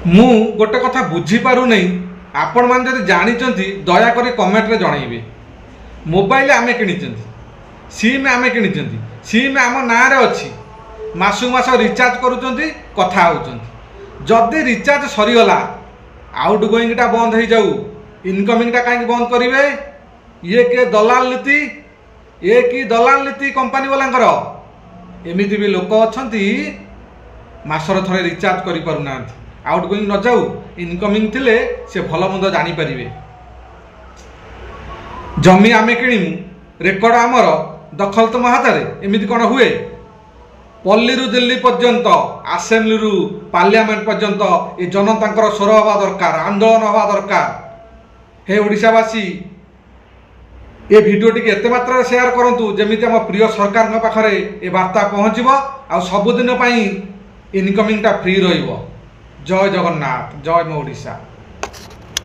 ମୁଁ ଗୋଟେ କଥା ବୁଝିପାରୁନାହିଁ। ଆପଣମାନେ ଯଦି ଜାଣିଛନ୍ତି, ଦୟାକରି କମେଣ୍ଟରେ ଜଣାଇବେ। ମୋବାଇଲ ଆମେ କିଣିଛନ୍ତି, ସିମ୍ ଆମେ କିଣିଛନ୍ତି, ସିମ୍ ଆମ ନାଁରେ ଅଛି, ମାସକୁ ମାସ ରିଚାର୍ଜ କରୁଛନ୍ତି, କଥା ହେଉଛନ୍ତି। ଯଦି ରିଚାର୍ଜ ସରିଗଲା, ଆଉଟ୍ ଗୋଇଙ୍ଗଟା ବନ୍ଦ ହେଇଯାଉ, ଇନକମିଂଟା କାହିଁକି ବନ୍ଦ କରିବେ? ଇଏ କିଏ ଦଲାଲ ନୀତି? ଇଏ କି ଦଲାଲ ନୀତି କମ୍ପାନୀ ବାଲାଙ୍କର? ଏମିତି ବି ଲୋକ ଅଛନ୍ତି, ମାସର ଥରେ ରିଚାର୍ଜ କରିପାରୁନାହାନ୍ତି। ଆଉଟ୍ ଗୋଇଂ ନଯାଉ, ଇନକମିଂ ଥିଲେ ସେ ଭଲ ମନ୍ଦ ଜାଣିପାରିବେ। ଜମି ଆମେ କିଣିମୁ, ରେକର୍ଡ଼ ଆମର, ଦଖଲ ତୁମ ହାତରେ, ଏମିତି କ'ଣ ହୁଏ? ପଲ୍ଲୀରୁ ଦିଲ୍ଲୀ ପର୍ଯ୍ୟନ୍ତ, ଆସେମ୍ବଲିରୁ ପାର୍ଲିଆମେଣ୍ଟ ପର୍ଯ୍ୟନ୍ତ ଏ ଜନତାଙ୍କର ସ୍ୱର ହେବା ଦରକାର, ଆନ୍ଦୋଳନ ହେବା ଦରକାର। ହେ ଓଡ଼ିଶାବାସୀ, ଏ ଭିଡ଼ିଓଟିକି ଏତେ ମାତ୍ରାରେ ସେୟାର କରନ୍ତୁ, ଯେମିତି ଆମ ପ୍ରିୟ ସରକାରଙ୍କ ପାଖରେ ଏ ବାର୍ତ୍ତା ପହଞ୍ଚିବ ଆଉ ସବୁଦିନ ପାଇଁ ଇନକମିଂଟା ଫ୍ରି ରହିବ। ଜୟ ଜଗନ୍ନାଥ, ଜୟ ମୋ ଓଡ଼ିଶା।